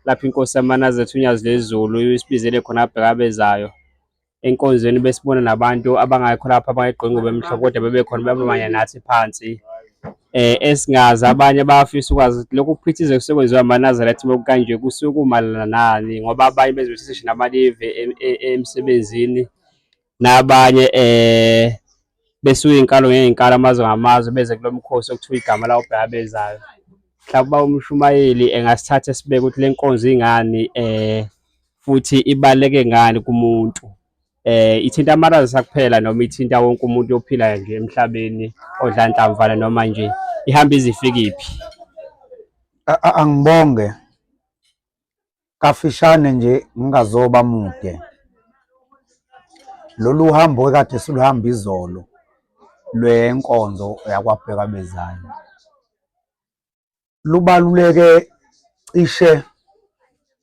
Lapho inkosi yamaNazaretha uNyazi lwezulu isibizele khona abhekabezayo enkonzweni besibona nabantu abangekho lapha abangayigqoki ingubo emhlophe kodwa bebekhona bebamanye nathi phansi. Esingazi abanye bayafisa ukwazi ukuthi lokhu kuphithiza kusekwenziwa amaNazaretha uma kukanje kusuke kumayelana nani ngoba abanye beze besisho namalive emsebenzini nabanye besuka iy'nkalo ngey'nkalo amazwe ngamazwe beze kulo mkhosi okuthiwa igama lawo Bhekabezayo. Mhlawumbe umshumayeli engasithatha esibeke ukuthi le nkonzo ingani futhi ibaluleke ngani kumuntu. Ithinta amaraza kuphela noma ithinta wonke umuntu ophilayo nje emhlabeni odla nhlamvana noma nje ihamba ize ifikiphi? Angibonge kafishane nje ngingazoba mude. Lolu hambo ekade siluhamba izolo lwenkonzo yakwaBhekabezayo lubaluleke cishe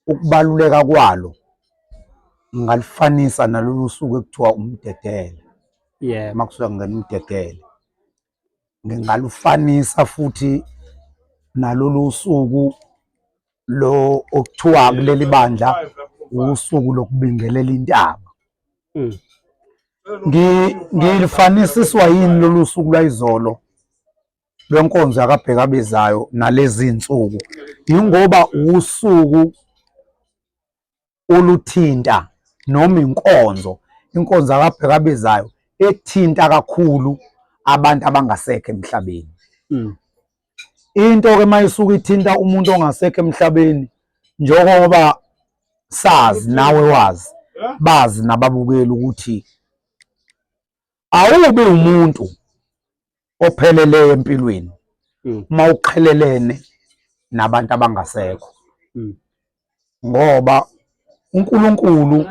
ukubaluleka kwalo ngingalifanisa nalolu suku ekuthiwa umdedele. Yebo. Uma kusuka kungena umdedele. Ngingalufanisa futhi nalolu suku lo okuthiwa kuleli bandla usuku lokubingelela intaba. Ngilifanisiswa yini lolu suku lwayizolo lwenkonzo yakabhekabezayo nalezi nsuku? Yingoba usuku oluthinta noma inkonzo, inkonzo akabhekabezayo ethinta kakhulu abantu abangasekho emhlabeni. Into-ke uma isuke ithinta umuntu ongasekho emhlabeni, njengoba sazi nawe wazi, bazi nababukeli ukuthi awubi umuntu opheleleyo empilweni uma uqhelelene nabantu abangasekho. Ngoba uNkulunkulu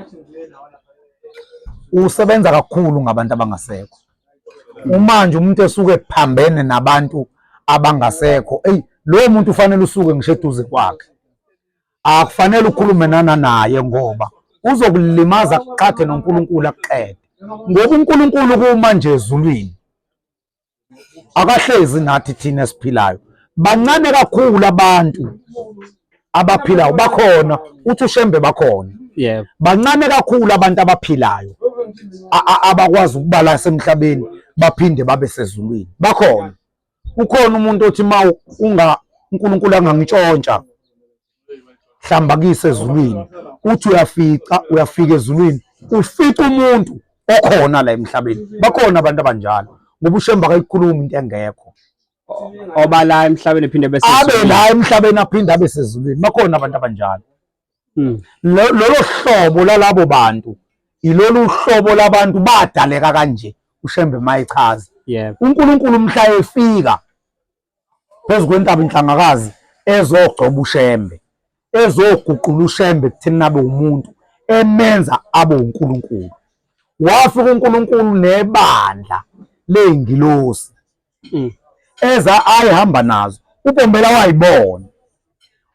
usebenza kakhulu ngabantu abangasekho. Uma nje umuntu esuke ephambene nabantu abangasekho, eyi lowo muntu ufanele usuke ngisho eduze kwakhe. Akufanele ukhulume nana naye ngoba uzokulimaza akuqhathe noNkulunkulu akuqede. Ngoba uNkulunkulu kuma nje ezulwini akahlezi nathi thina esiphilayo. Bancane kakhulu abantu abaphilayo, bakhona uthi uShembe bakhona. Yebo. Bancane kakhulu abantu abaphilayo abakwazi ukubala semhlabeni baphinde babe sezulwini. Bakhona. Ukhona umuntu othi ma unga uNkulunkulu angangitshontsha hlamba kise ezulwini, uthi uyafica uyafika ezulwini ufica umuntu okhona la emhlabeni. Bakhona abantu abanjalo ngoba uShembe akayikhulumi into engekho. Oba la emhlabeni ephinde bese abe la emhlabeni aphinde abe sezulwini. Bakhona abantu abanjalo. Lolo hlobo lalabo bantu ilolu hlobo labantu badaleka kanje uShembe mayichaza. Yebo. uNkulunkulu mhla efika phezu kwentaba inhlangakazi ezogcoba uShembe, ezoguqula uShembe kutheni abe umuntu, emenza abe uNkulunkulu. Wafika uNkulunkulu nebandla ley'ngilosi eza ayehamba nazo, uBombela wayibona.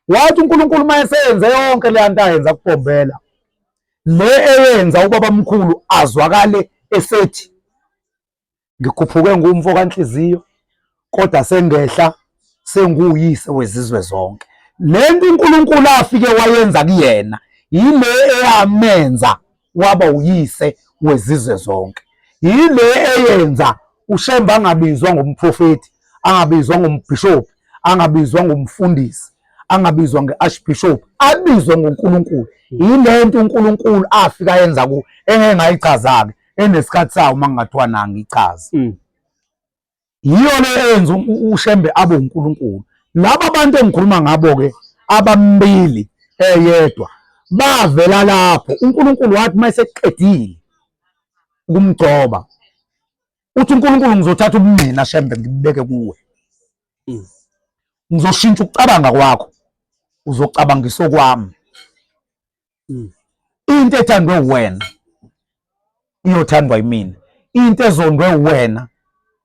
Wathi uNkulunkulu uma eseyenze yonke le nto ayenza kuBombela, le eyenza ubabamkhulu azwakale esethi ngikhuphuke ngumfo kaNhliziyo kodwa sengehla senguyise wezizwe zonke. Le nto uNkulunkulu afike wayenza kuyena yile eyamenza waba uyise wezizwe zonke, yile eyenza uShembe angabizwa ngomprofethi, angabizwa ngombhishobhi, angabizwa ngomfundisi, angabizwa nge-archbishop, abizwe ngoNkulunkulu. Yile nto uNkulunkulu afika yenza ku engeke ngayichaza-ke enesikhathi sawo uma kungathiwa nangi ichaze. Yiyo le eyenza uShembe abe uNkulunkulu. Laba bantu engikhuluma ngabo-ke abambili eyedwa bavela lapho uNkulunkulu wathi uma eseqedile ukumgcoba uthi uNkulunkulu ngizothatha ubumina Shembe ngibeke kuwe. Ngizoshintsha ukucabanga kwakho, uzocabanga isokwami. Into ethandwe uwena iyothandwa yimina, into ezondwe uwena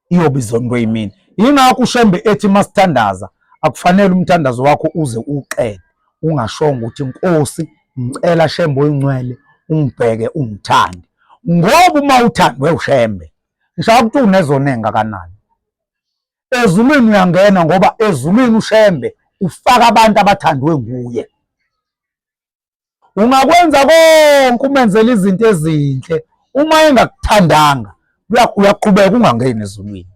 iyobe izondwe yimina. Yingakho uShembe ethi masithandaza akufanele umthandazo wakho uze uqede ungashongo ukuthi Nkosi ngicela Shembe oyingcwele ungibheke ungithande, ngoba uma uthandwe uShembe ngisho ukuthi unezona engakanani ezulwini uyangena, ngoba ezulwini uShembe ufaka abantu abathandwe nguye. Ungakwenza konke umenzele izinto ezinhle, uma engakuthandanga uyaqhubeka ungangeni ezulwini.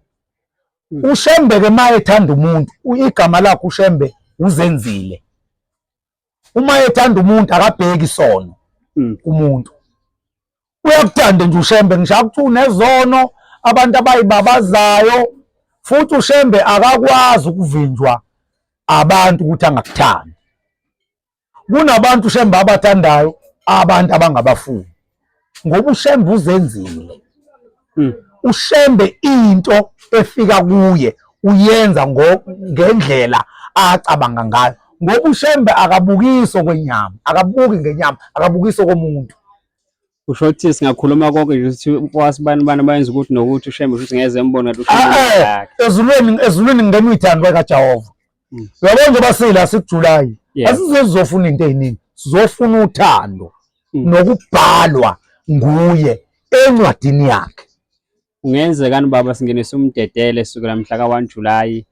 UShembe ke uma ethanda umuntu, igama lakhe uShembe uzenzile. Uma ethanda umuntu akabheki isono kumuntu. Uyakuthanda nje uShembe, ngisho ukuthi unezono abantu abayibabazayo, futhi uShembe akakwazi ukuvinjwa abantu ukuthi angakuthandi. Kunabantu uShembe abathandayo, abantu abangabafuni, ngoba uShembe uzenzile. UShembe into efika kuye uyenza ngendlela acabanga ngayo, ngoba uShembe akabukiso kwenyama, akabuki ngenyama, akabukiso komuntu. Usho ukuthi singakhuluma konke nje ukuthi wasibani bani bayenza ukuthi nokuthi uShembe ukuthi ngeze mbona ukuthi uShembe yakhe. Ezulwini, ezulwini ngena uyithandwa kaJehova. Uyabona njengoba sila sikuJuly, asizozofuna into eziningi, sizofuna uthando nokubhalwa nguye encwadini yakhe. Kungenzekani baba singenise umdedele sukela mhla ka-1 July,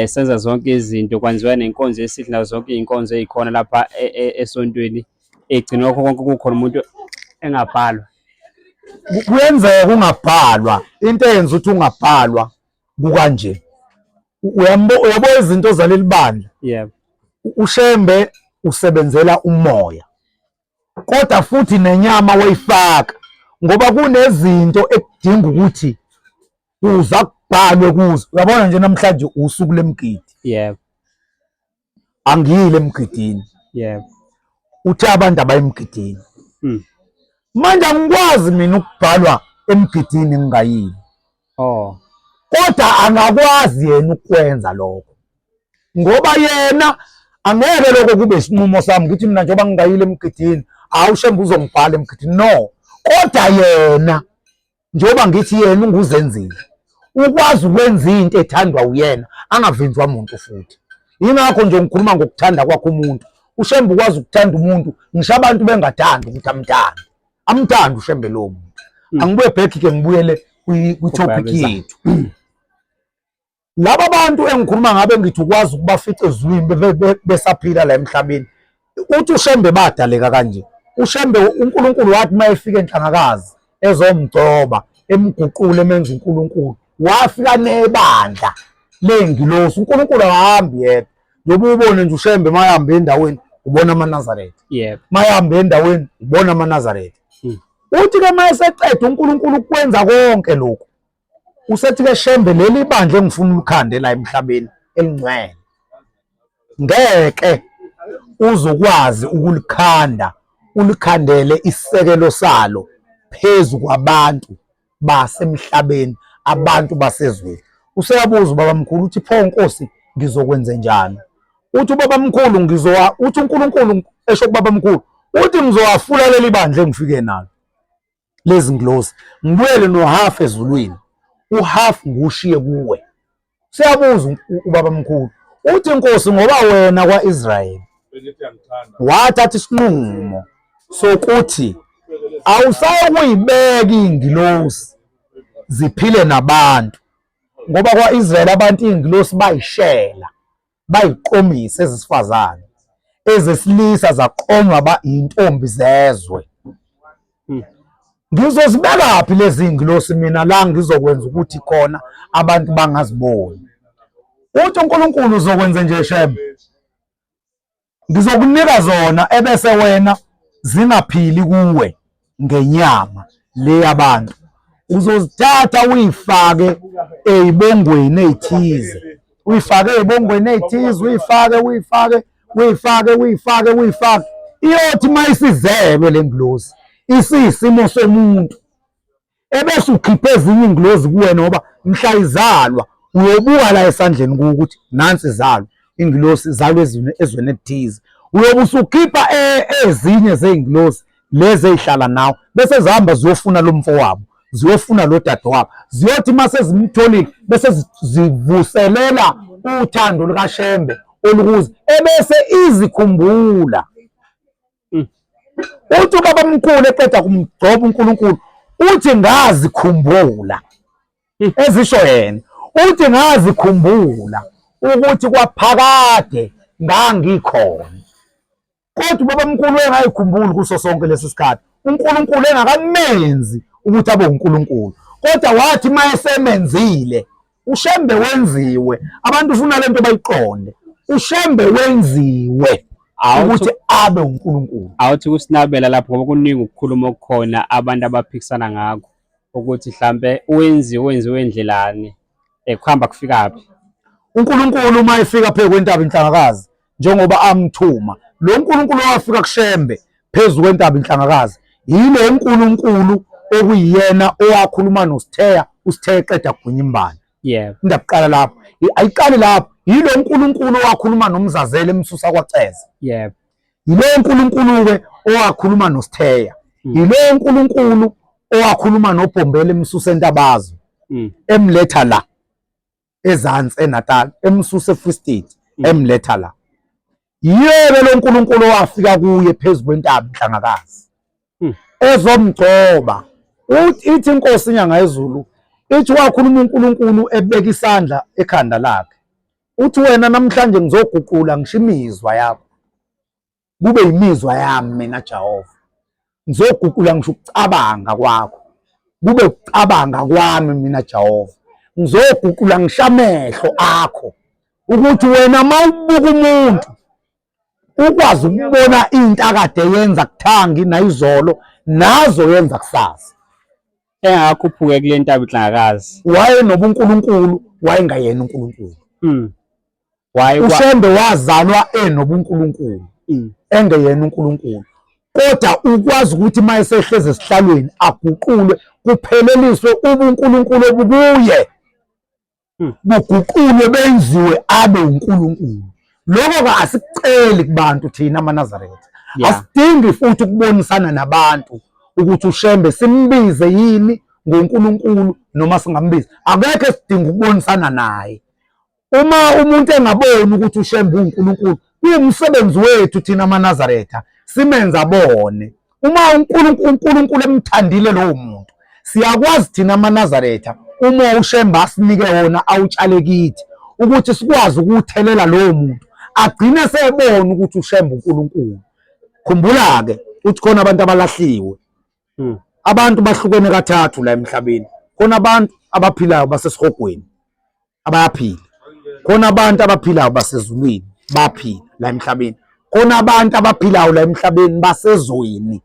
senza zonke izinto, kwenziwa nenkonzo yesihle nazo zonke iy'nkonzo ey'khona lapha esontweni, egcina lokho konke kukhona umuntu engabhalwa. Kuyenzeka ungabhalwa, into eyenza ukuthi ungabhalwa kukanje. Uyabo izinto zaleli bandla. UShembe usebenzela umoya, kodwa futhi nenyama wayifaka, ngoba kunezinto ekudinga ukuthi uza kubhalwe kuzo. Uyabona nje namhlanje usuku lemgidi. Angiyile emgidini. Uthe abantu abayemgidini. Manje angikwazi mina ukubhalwa emgidini ngingayile. Kodwa angakwazi yena ukwenza lokho, ngoba yena angeke lokho kube isinqumo sami ngithi mina njengoba ngingayile emgidini, hawu Shembe uzongibhala emgidini. No, kodwa yena njengoba ngithi yena unguzenzile, ukwazi ukwenza into ethandwa uyena angavinjwa muntu futhi. Yingakho nje ngikhuluma ngokuthanda kwakho umuntu. uShembe ukwazi ukuthanda umuntu ngisho abantu bengathandi ukuthi amthande, amthande uShembe lowo muntu. Angibuye back ke ngibuyele kwi-topic yethu. Laba bantu engikhuluma ngabe ngithi ukwazi ukubafica ezulwini besaphila la emhlabeni. Uthi uShembe badaleka kanje. uShembe uNkulunkulu wathi uma efika enhlangakazi ezomgcoba emguqule emenza uNkulunkulu, wafika nebandla lengilosi. uNkulunkulu akahambi yedwa. Njengoba ubone nje uShembe mayahamba endaweni ubona amaNazaretha. Mayahamba endaweni ubona amaNazaretha. Uthi ke mayeseqeda uNkulunkulu ukwenza konke lokhu, usethi ke Shembe leli bandla engifuna ulikhande la emhlabeni elingcwele, ngeke uzokwazi ukulikhanda ulikhandele isisekelo salo phezu kwabantu basemhlabeni, abantu basezweni. Useyabuza ubabamkhulu uthi pho Nkosi ngizokwenze njani? Uthi ubabamkhulu ngizowa, uthi uNkulunkulu esho kubabamkhulu uthi ngizowafula leli bandla engifike nalo lezi ngilosi, ngibuyele nohalf ezulwini, uhalf ngiwushiye kuwe. Siyabuza ubabamkhulu uthi Nkosi ngoba wena kwa-Israyeli wathatha isinqumo sokuthi awusayokuyibeka iy'ngilosi ziphile nabantu, ngoba kwa-Israyeli abantu iy'ngilosi bayishela bayiqomisa ezesifazane, ezesilisa zaqonywa ba intombi zezwe. Ngizozibekaphi lezi ngilosi mina la ngizokwenza ukuthi khona abantu bangaziboni? Uthi uNkulunkulu uzokwenza nje Shembe, ngizokunika zona ebese wena zingaphili kuwe ngenyama le yabantu, uzozithatha uyifake eyibongweni ezithize, uyifake eyibongweni ezithize, uyifake uyifake uyifake uyifake uyifake, iyothi mayisizelwe le ngilosi isiyisimo somuntu, ebese ukhiphe ezinye ingilozi kuwena, ngoba mhla izalwa uyobuka la esandleni kuwo ukuthi nansi izalwa ingilosi izalwa ezweni elithize, uyobe usukhipha ezinye zey'ngilosi lezi ey'hlala nawe, bese zihamba ziyofuna lo mfowabo, ziyofuna lo dadewabo, ziyothi uma sezimtholile bese zivuselela uthando lukaShembe olukuze, ebese izikhumbula. Uthi ubaba mkhulu eqeda kumgcoba uNkulunkulu, uthi ngazikhumbula ezisho yena, uthi ngazikhumbula ukuthi kwaphakade ngangikhona. Kodwa ubabamkhulu engayikhumbuli kuso sonke lesi sikhathi, uNkulunkulu engakamenzi ukuthi abe uNkulunkulu, kodwa wathi uma esemenzile uShembe wenziwe. Abantu ufuna lento bayiqonde, uShembe wenziwe ukuthi abe uNkulunkulu. Awuthi kusinabela lapho ngoba kuningi ukukhuluma okukhona abantu abaphikisana ngakho ukuthi mhlambe wenziwe wenziwe ndlelani, kuhamba kufikaphi. UNkulunkulu uma efika phezu kwentaba inhlangakazi njengoba amthuma lo nkulunkulu owafika kuShembe phezu kwentaba inhlangakazi, yilo nkulunkulu okuyiyena owakhuluma noSitheya, uSitheya eqeda kugwinya imbala. Yebo. Indaba iqala lapho, ayiqali lapho. Yilo nkulunkulu owakhuluma noMzazela emsusa kwaCeza. Yebo. Yilo nkulunkulu-ke owakhuluma noSitheya. Yilo nkulunkulu owakhuluma noBhombela emsusa eNtabazo, emletha la ezansi eNatal, emsusa eFree State, emletha la. Yebo, lo nkulunkulu owafika kuye phezu kwentaba inhlangakazi ezomgcoba. Ithi inkosi inyanga yezulu, ithi wakhuluma uNkulunkulu ebeka isandla ekhanda lakhe, uthi wena namhlanje ngizoguqula ngisho imizwa yakho kube imizwa yami mina Jehova, ngizoguqula ngisho ukucabanga kwakho kube ukucabanga kwami mina Jehova, ngizoguqula ngisho amehlo akho ukuthi wena mawubuka umuntu ukwazi ukubona into akade yenza kuthangi nayizolo nazo yenza kusasa. Engakhuphuke kule ntaba inhlangakazi. Wayenobunkulunkulu, wayengayena uNkulunkulu. UShembe wazalwa enobunkulunkulu, engeyena uNkulunkulu, kodwa ukwazi ukuthi uma esehlezi esihlalweni aguqulwe kupheleliswe ubunkulunkulu obukuye, buguqulwe benziwe abe uNkulunkulu. Lokho-ke asikuceli kubantu thina amaNazaretha. Asidingi futhi ukubonisana nabantu ukuthi uShembe simbize yini ngoNkulunkulu noma singambizi. Akekho esidinga ukubonisana naye. Uma umuntu engaboni ukuthi uShembe uNkulunkulu, kuwumsebenzi wethu thina amaNazaretha simenze abone. Uma uNkulunkulu emthandile lowo muntu, siyakwazi thina amaNazaretha uma uShembe asinike wona awutshale kithi ukuthi sikwazi ukuwuthelela lowo muntu agcine sebona ukuthi uShembe uNkulunkulu. Khumbula-ke ukuthi khona abantu abalahliwe. Abantu bahlukene kathathu la emhlabeni. Khona abantu abaphilayo basesihogweni abayaphila, khona abantu abaphilayo basezulwini baphila la emhlabeni, khona abantu abaphilayo la emhlabeni basezweni.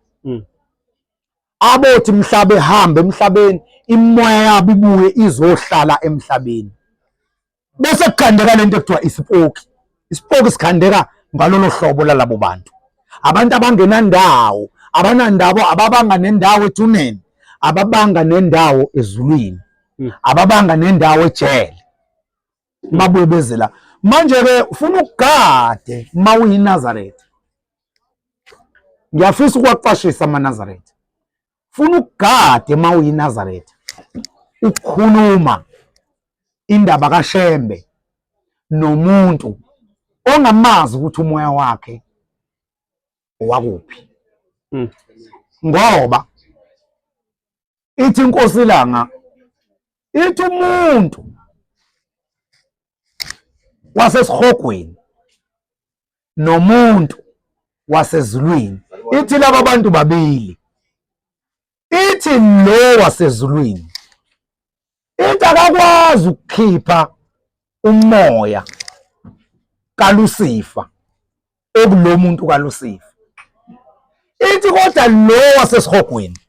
Abothi mhla behamba emhlabeni imoya yabo ibuye izohlala emhlabeni, bese kukhandeka lento ekuthiwa isipoki. Isipoki sikhandeka ngalolo hlobo lalabo bantu, abantu abangenandawo, abanandabo, ababanga nendawo ethuneni, ababanga nendawo ezulwini, ababanga nendawo ejele, babuye beze la. Manje-ke ufuna ukugade uma uyiNazaretha. Ngiyafisa ukuwaqwashisa amaNazaretha. Funa ukugade uma uyiNazaretha ukukhuluma indaba kaShembe nomuntu ongamazi ukuthi umoya wakhe owakuphi. Ngoba ithi inkosi ilanga, ithi umuntu wasesihogweni nomuntu wasezulwini, ithi laba bantu babili, ithi lo wasezulwini ithi akakwazi ukukhipha umoya kaLusifa okulo muntu kaLusifa, ithi kodwa lo wasesihogweni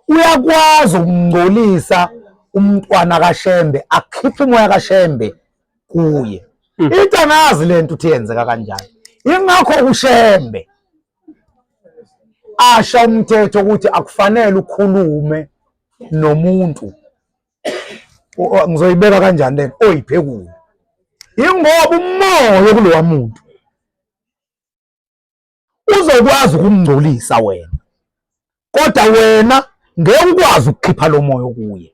uyakwazi ukungcolisa umntwana kaShembe akhiphe umoya kaShembe kuye. Ithi angazi lento uthi yenzeka kanjani. Ingakho uShembe asha umthetho ukuthi akufanele ukhulume nomuntu, ngizoyibeka kanjani lento, oyiphekule, ingoba umoya kulowa muntu uzokwazi ukumngcolisa wena, kodwa wena ngeke ukwazi ukukhipha lo moya kuye.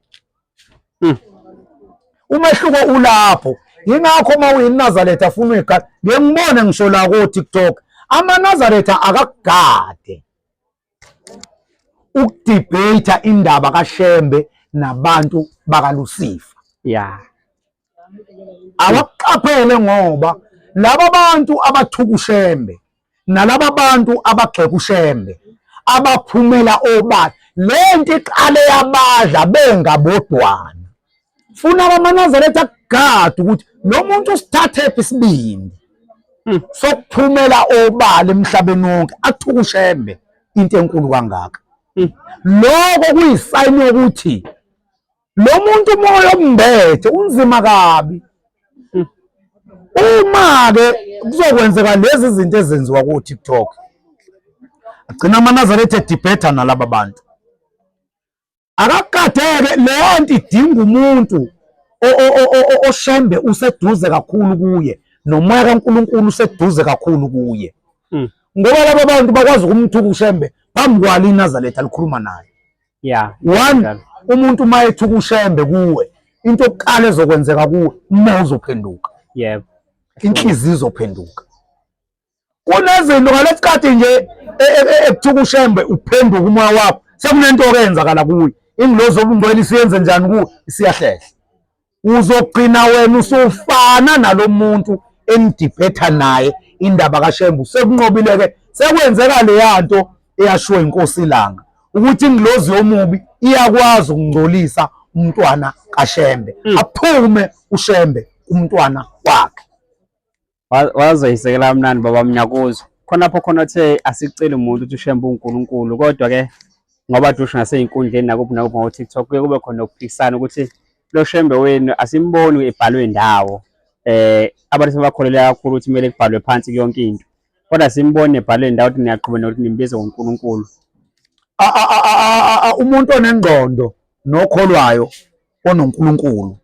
Umehluko ulapho. Yingakho uma uyiNazaretha afuna uyigada, ngeke ngibone ngisho la ko-TikTok amaNazaretha akakugade ukudebate indaba kaShembe nabantu bakaLusifa. Awakuqaphele ngoba laba bantu abathuka uShembe Nalaba bantu abagxeka uShembe abaphumela obala, lento iqale yabadla bengabodwana. Funa abamaNazaretha akugade ukuthi lo muntu usithathephi isibindi sokuphumela obala emhlabeni wonke athuke uShembe into enkulu kangaka. Lokho kuyisayini yokuthi lo muntu umoya ombethe unzima kabi. Uma-ke kuzokwenzeka lezi zinto ezenziwa ko-TikTok, agcina amaNazaretha edibhetha nalaba bantu. Akakukadeke leyo nto idinga umuntu oShembe useduze kakhulu kuye nomoya kaNkulunkulu useduze kakhulu kuye. Ngoba laba bantu bakwazi ukumthuka uShembe phambi kwalo iNazaretha likhuluma naye. Yeah. One, umuntu uma ethuka uShembe kuwe, into yokuqala ezokwenzeka kuwe umoya uzophenduka. Yebo. Inhliziyo izophenduka. Kunezinto ngalesikhathi nje ekuthuka uShembe uphenduka umoya wakho, sekunento okenzakala kuwe. Ingilozi obungcwele isiyenze njani kuwe? Isiyahlehla. Uzogcina wena usufana nalomuntu enidibhetha naye indaba kaShembe, sekunqobile ke, sekwenzeka leya nto eyashiwo inkosi iLanga ukuthi ingilozi yomubi iyakwazi ukungcolisa umntwana kaShembe, aphume uShembe kumntwana wakhe. Wazoyisekela kamnandi baba Mnyakuzwa. Khonapho khona othe asiceli umuntu ukuthi uShembe uNkulunkulu, kodwa ke ngoba dusho nasey'nkundleni nakuphi nakuphi ngo-TikTok kuye kube khona ukuphikisana ukuthi lo Shembe wenu asimboni ebhalwe ndawo. Abantu sebakholelwa kakhulu ukuthi kumele kubhalwe phansi yonke into, kodwa simbone ebhalwe ndawo ukuthi niyaqhubeka nokuthi nimbize ngoNkulunkulu. Umuntu onengqondo nokholwayo onoNkulunkulu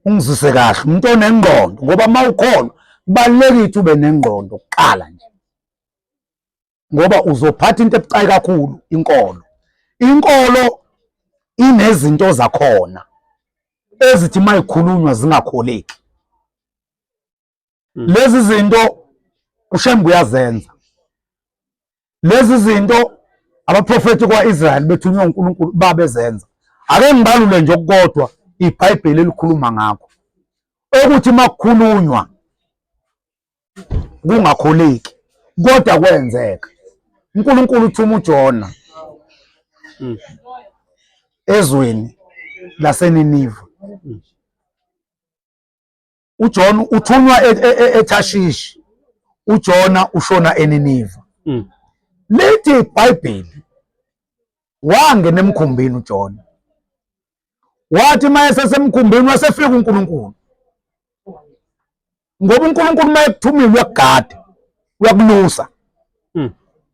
ungizwise kahle, umuntu onengqondo, ngoba uma ukholwa kubalulekile ukuthi ube nengqondo kuqala nje, ngoba uzophatha into ebucayi kakhulu inkolo. Inkolo inezinto zakhona ezithi mayikhulunywa zingakholeki. Lezi zinto uShembe uyazenza. Lezi zinto abaprofethi kwa-Israyeli bethunywa uNkulunkulu babezenza. Ake ngibalule nje okukodwa iBhayibheli elikhuluma ngakho, okuthi makukhulunywa kungakholeki kodwa kwenzeka. uNkulunkulu uthuma uJona ezweni laseNiniva. uJohn uthunywa eThashishi, uJona ushona eNiniva. Lithi iBhayibheli wangena emkhumbini uJona, wathi uma esesemkhumbini wasefika uNkulunkulu, ngoba uNkulunkulu uma ekuthumile uyakugada, uyakulusa.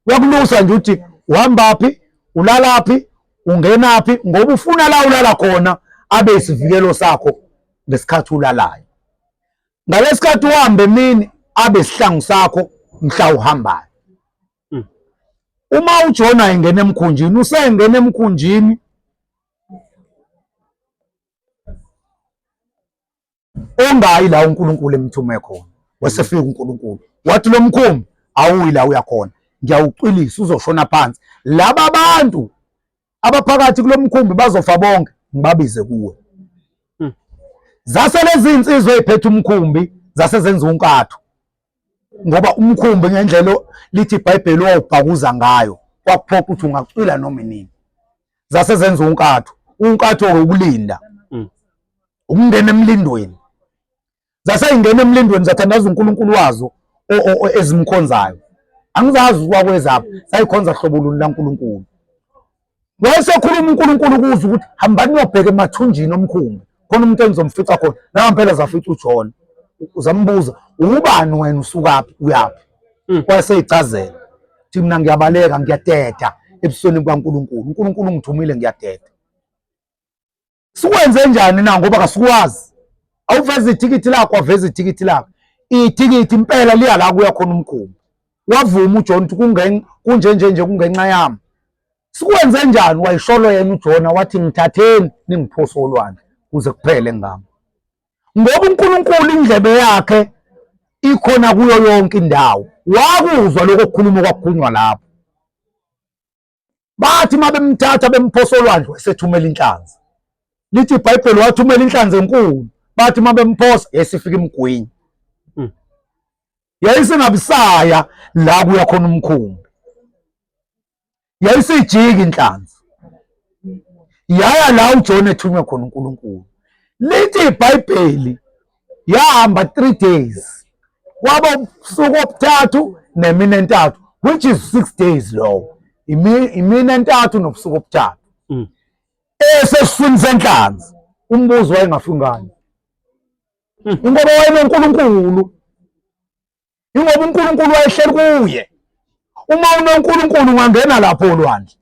Uyakulusa nje uthi uhambaphi, ulalaphi, ungenaphi, ngoba ufuna la ulala khona abe isivikelo sakho ngesikhathi ulalayo. Ngalesikhathi uhambe emini abe isihlangu sakho mhla uhambayo. Uma uJona engena emkhunjini, usengena emkhunjini ongayi la uNkulunkulu emthume khona. Wasefika uNkulunkulu wathi lo mkhumbi awuyi la uya khona, ngiyawucwilisa uzoshona phansi. Laba bantu abaphakathi kulo mkhumbi bazofa bonke, ngibabize kuwe. Zase lezi insizwa eziphethe umkhumbi zase zenza unkatho, ngoba umkhumbi ngendlela lithi iBhayibheli wawubhakuza ngayo kwakuphoqa ukuthi ungacwila noma nini. Zase zenza unkatho, unkatho ukulinda, ukungena emlindweni. Zaseyingena emlindweni zathandaza uNkulunkulu wazo ezimkhonzayo. Angizazi ukwakwezapho sayikhonza hlobo luni laNkulunkulu. Wayesekhuluma uNkulunkulu kuzo ukuthi hambani niyobheka emathunjini omkhumbi, khona umuntu enizomfica khona. Nangempela zafica uJona, zambuza ubani wena, usukaphi, uyaphi? Wayeseyichazela ukuthi mina ngiyabaleka, ngiyadeda ebusweni bukaNkulunkulu, uNkulunkulu ungithumile, ngiyadeda. Sikwenze njani na, ngoba kasikwazi. Awuveze ithikithi lakho, waveza ithikithi lakho, ithikithi impela liya la kuya khona umkhumbi. Wavuma uJohn ukuthi kunjenje nje kungenxa yami. Sikwenze njani? Wayisholo yena uJona wathi ngithatheni ningiphose olwandle kuze kuphele ngami. Ngoba uNkulunkulu indlebe yakhe ikhona kuyo yonke indawo, wakuzwa lokho kukhuluma okwakukhulunywa lapho. Bathi uma bemthatha bemphosa olwandle wesethumela inhlanzi. Lithi iBhayibheli wathumela inhlanzi enkulu, bathi uma bemphosa yesifika imgwinyi. Yayisingabisaya la kuya khona umkhumbi, yayisijika inhlanzi yaya la uJohn ethunywe khona uNkulunkulu. Lithi iBhayibheli yahamba 3 days, kwaba ubusuku obuthathu nemini entathu, which is 6 days lowo, imini entathu nobusuku obuthathu. Esesiswini senhlanzi umbuzo wayengafi ngani? Ingoba wayenoNkulunkulu, ingoba uNkulunkulu wayehleli kuye. Uma unoNkulunkulu ungangena lapho olwandle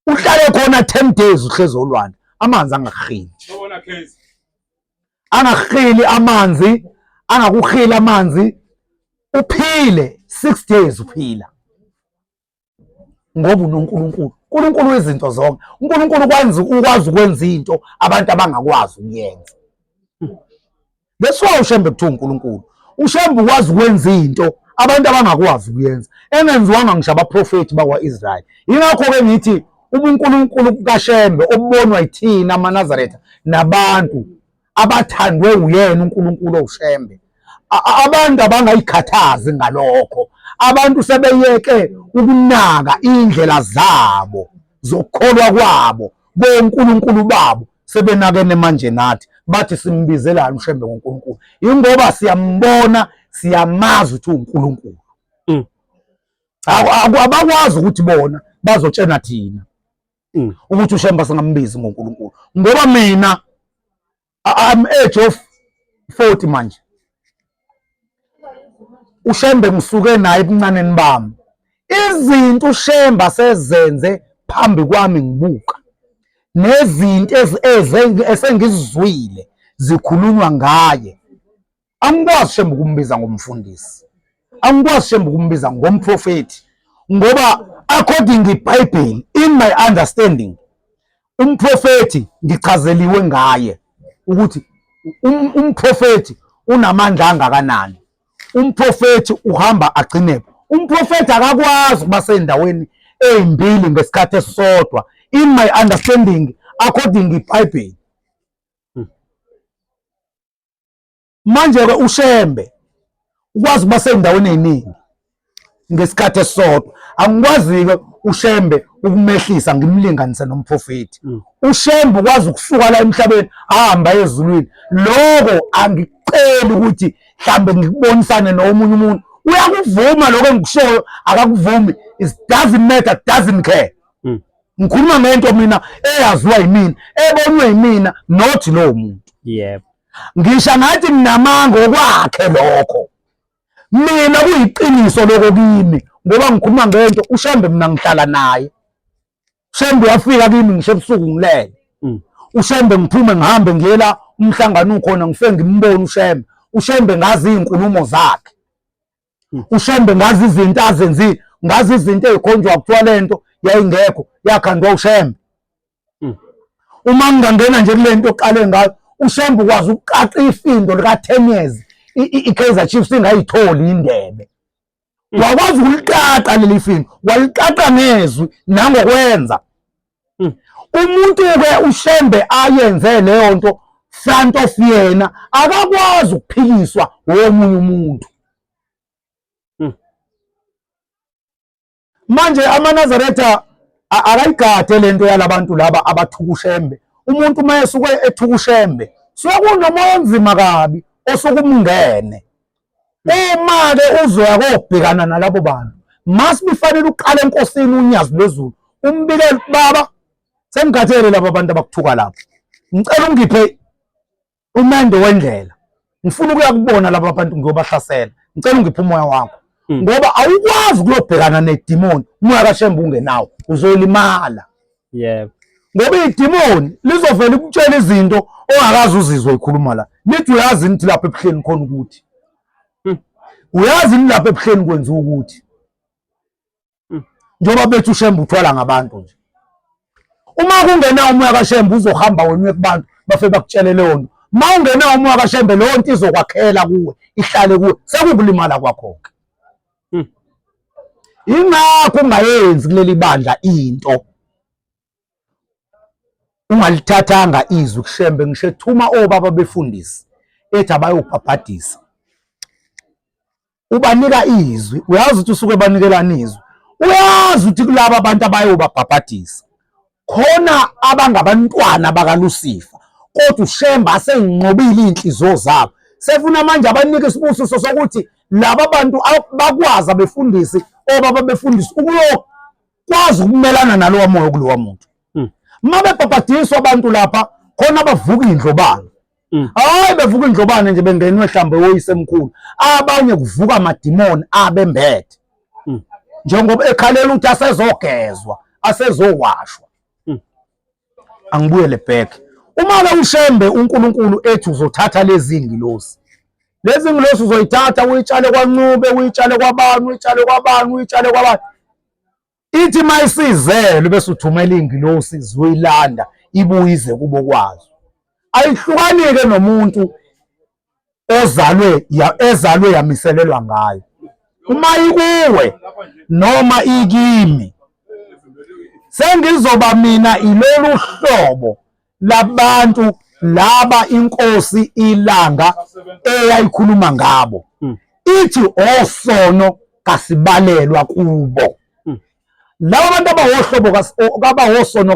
uhlale khona 10 days, uhlezi olwandle, amanzi angakuhili, angakuhili amanzi, angakuhili amanzi, uphile 6 days uphila, ngoba unoNkulunkulu. uNkulunkulu wezinto zonke. uNkulunkulu kwanzi ukwazi ukwenza into abantu abangakwazi ukuyenza. That's why uShembe kuthiwa uNkulunkulu. UShembe ukwazi ukwenza into abantu abangakwazi ukuyenza, engenziwanga ngisho abaprofethi bakwa-Israyeli. Yingakho-ke ngithi ubuNkulunkulu bukaShembe obubonwa yithina amaNazaretha nabantu abathandwe uyena uNkulunkulu owuShembe, abantu abangayikhathazi ngalokho. Abantu sebeyeke ukunaka iy'ndlela zabo zokukholwa kwabo konkulunkulu babo, sebenakene manje nathi bathi simbizelani uShembe ngoNkulunkulu, ingoba siyambona, siyamazi ukuthi uNkulunkulu. Abakwazi ukuthi bona bazotshena thina ukuthi uShembe singambizi ngoNkulunkulu, ngoba mina I'm age of 40 manje. UShembe ngisuke naye ebuncaneni bami, izinto uShembe asezenze phambi kwami ngibuka, nezinto esengizizwile zikhulunywa ngaye, angikwazi Shembe ukumbiza ngomfundisi, angikwazi Shembe ukumbiza ngomprofethi, ngoba according iBhayibheli, in my understanding, umprofethi ngichazeliwe ngaye ukuthi umprofethi unamandla angakanani. Umprofethi uhamba agcine, umprofethi akakwazi ukuba sendaweni ezimbili ngesikhathi esisodwa, in my understanding, according iBhayibheli. Manje-ke uShembe ukwazi ukuba sey'ndaweni ey'ningi ngesikhathi esisodwa. Angikwazi-ke uShembe ukumehlisa ngimlinganise nomprofethi. UShembe ukwazi ukusuka la emhlabeni ahambe aye ezulwini. Lokho angikuceli ukuthi mhlambe ngikubonisane nomunye umuntu. Uyakuvuma lokho engikushoyo, akakuvumi, it doesn't matter, doesn't care. Ngikhuluma ngento mina eyaziwa yimina, ebonwe yimina, not lowo muntu. Yebo. Ngisho ngathi nginamanga, okwakhe lokho. Mina kuyiqiniso lokho kimi, ngoba ngikhuluma ngento uShembe mina ngihlala naye. uShembe uyafika kimi ngisho ebusuku ngilele. UShembe ngiphume ngihambe ngiyela umhlangano ukhona, ngifike ngimbone uShembe. UShembe ngazi izinkulumo zakhe. UShembe ngazi izinto azenzile, ngazi izinto ezikhonjwa kuthiwa lento yayingekho, yakhandwa uShembe. Uma ngingangena nje kule nto oqale ngayo, uShembe ukwazi ukuqaqa ifindo lika 10 years i-Kaizer Chiefs ingayitholi indebe. Wakwazi ukuliqaqa leli findo, waliqaqa ngezwi nangokwenza. Umuntu-ke uShembe ayenze leyo nto front of yena, akakwazi ukuphikiswa womunye umuntu. Manje amaNazaretha akayigade lento yalabantu laba abathuka uShembe. Umuntu uma esuke ethuka uShembe, suke kunomoya onzima kabi osuke umngene. Uma-ke uzoya kobhekana nalabo bantu, must bifanele uqale enkosini uNyazi lwezulu, umbikele, baba, sengikhathele laba bantu abakuthuka lapho, ngicela ungiphe umendo wendlela, ngifuna ukuya kubona laba bantu ngiyobahlasela, ngicela ungiphe umoya wakho. Ngoba awukwazi ukuyobhekana nedimoni umoya kaShembe ungenawo, uzolimala. Yebo. Ngoba idimoni lizovela ikutshela izinto ongakaze uzizwe ikhuluma la, lithi uyazi nithi lapha ebuhleni khona ukuthi uyazi ni lapha ebuhleni kwenziwa ukuthi njengoba bethi uShembe uthwala ngabantu nje. Uma kungena umoya kaShembe uzohamba wena uye kubantu bafe bakutshele leyo nto. Uma ungena umoya kaShembe leyo nto izokwakhela kuwe, ihlale kuwe, sekukulimala kwakho-ke. Ingakho ungayenzi kuleli bandla into ungalithathanga izwi kuShembe. Ngisho ethuma obaba befundisi ethi abayobhabhadisa. Ubanika izwi, uyazi ukuthi usuke banikelana izwi, uyazi ukuthi kulaba abantu abayobabhabhadisa khona abangabantwana bakaLusifa, kodwa uShembe aseyinqobile iy'nhliziyo zabo, sefuna manje abanike isibusiso sokuthi laba bantu bakwazi abefundisi obaba befundisi ukuyokwazi ukumelana nalowa moya kulowa muntu. Uma bebhabhadiswa abantu lapha khona bavuka indlobane. Hayi bevuka indlobane nje bengenwe mhlawumbe woyisemkhulu, abanye kuvuka amadimoni abembethe. Njengoba ekhalela ukuthi asezogezwa, asezowashwa. Angibuyele back. Uma ke uShembe uNkulunkulu ethi uzothatha lezi ngilosi, lezi ngilosi uzoyithatha uyitshale kwaNcube, uyitshale kwabani, uyitshale kwabani, uyitshale kwabani. Ithi mayisizelwe bese uthumela ingilosi ziyoyilanda ibuye ize kubo kwazo. Ayihlukanike nomuntu ozalwe ezalwe yamiselelwa ngayo. Uma ikuwe noma ikimi, sengizoba mina ilolu hlobo labantu laba inkosi ilanga eyayikhuluma ngabo. Ithi osono kasibalelwa kubo. Laba bantu abawohlobo abawosono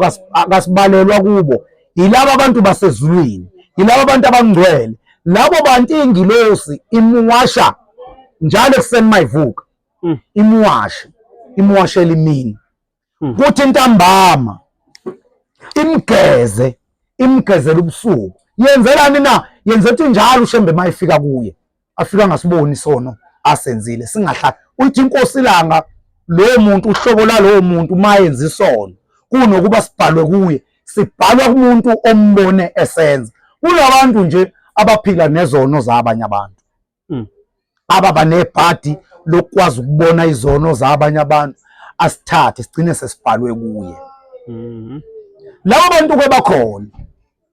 kasibalelwa kubo yilaba abantu basezulwini, yilaba abantu abangcwele. Labo bantu ingilosi imuwasha njalo ekuseni mayivuka, imuwashe, imuwashela imini. Kuthi ntambama imgeze, imgezela ubusuku. Yenzelani na? Yenze ukuthi njalo uShembe mayifika kuye afika ngasiboni isono asenzile, singahlali. Uthi inkosi ilanga lowo muntu, uhlobo lalowo muntu mayenza isono, kunokuba sibhalwe kuye, sibhalwa kumuntu ombone esenza. Kunabantu nje abaphila nezono zabanye abantu. Ababa nebhadi lokukwazi ukubona izono zabanye abantu, asithathe sigcine sesibhalwe kuye. Labo bantu ke bakhona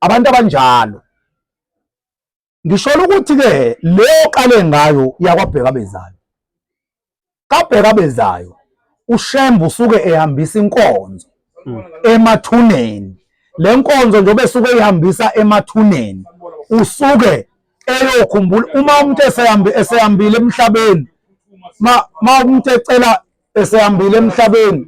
abantu abanjalo. Ngisho ukuthi ke leyo qale ngayo yakwabheka bezayo, kabheka bezayo uShembe usuke ehambisa inkonzo emathuneni. Le nkonzo njengoba esuke ehambisa emathuneni, usuke eyokhumbula uma umuntu esehambile emhlabeni, ma umuntu ecela esehambile emhlabeni.